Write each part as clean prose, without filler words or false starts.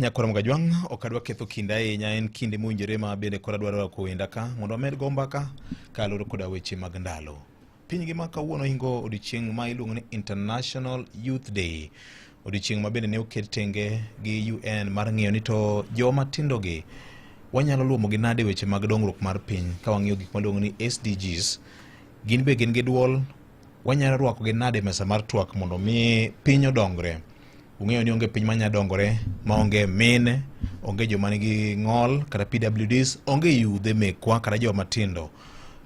Nyakwar Mgajwang' ok adwa ketho kinde ahinya, en kinde mowinjore ma bende koro adwaro rwako wenda ka mondo wamed go mbaka kaluwore koda weche mag ndalo. Piny ngima kawuono hingo odiochieng' ma iluongo ni International Youth Day, odiochieng' ma bende ne oket tenge gi UN mar ng'iyo ni to joma tindogi wanyalo luomogi nade weche mag dongruok mar piny ka wang'iyo gik maluongo ni SDGs. Gin be gin gi duol, wanyalo rwakogi nade e mesa mar twak mondo mi piny odongre. Ung'eyo ni onge piny manya dongore maonge mine, onge joma nigi ng'ol kata PWDs, onge yudhe mekwa kata joma tindo.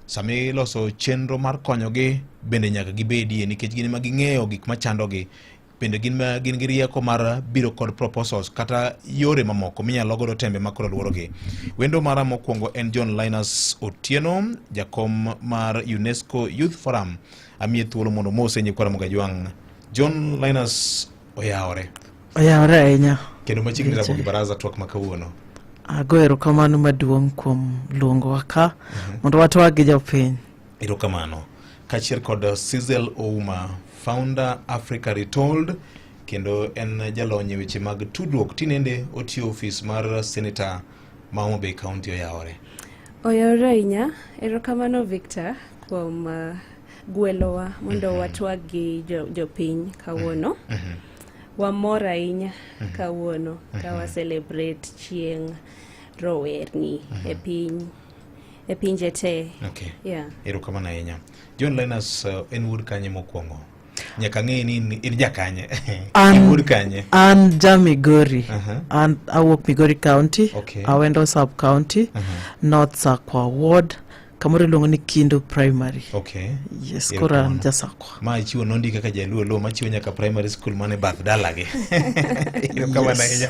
Sama iloso chenro mar konyogi bende nyaka gibedie nikech gin ema ging'eyo gik machandogi bende gin ma gin gi rieko mar biro kod proposals kata yore mamoko minyalo godo tembe ma koro luorogi. Wendo mara mokwongo en John Linus Otieno, jakom mar UNESCO Youth Forum. Amiye thuolo mondo omose nyikwa Ramogi Ajwang'. John Linus oyawore. Oyawore ahinya. Kendo machiegni rabo gi baraza twak ma kawuono. Ago erokamano maduong' kuom luongowa ka mondo watwag gi jopiny. Erokamano. Kaachiel kod Sizel Ouma, founder Africa Retold, kendo en jalony e weche mag tudruok. Tinende otiyo ofis mar senator ma Homa Bay County. Oyawore. Oyawore ahinya. Erokamano Victor kuom gwelowa mondo watwag gi jopiny kawuono. Wamor ahinya kawuono ka wa celebrate chieng' rowerni e piny e pinje te. Okay. Yeah. Erokamano ahinya. John Linus en wuod kanye mokwongo? Nyaka ng'e ni in jakanye. In wuod kanye? An ja Migori. An awuok Migori County, Awendo Sub County, North Sakwa Ward, kamoro iluongo ni Kindu Primary. Yes, koro an ja Sakwa. Ma ichiwo nondi kaka jaluo lo machiwo nyaka primary school mane bath dalagi. Erokamano ahinya.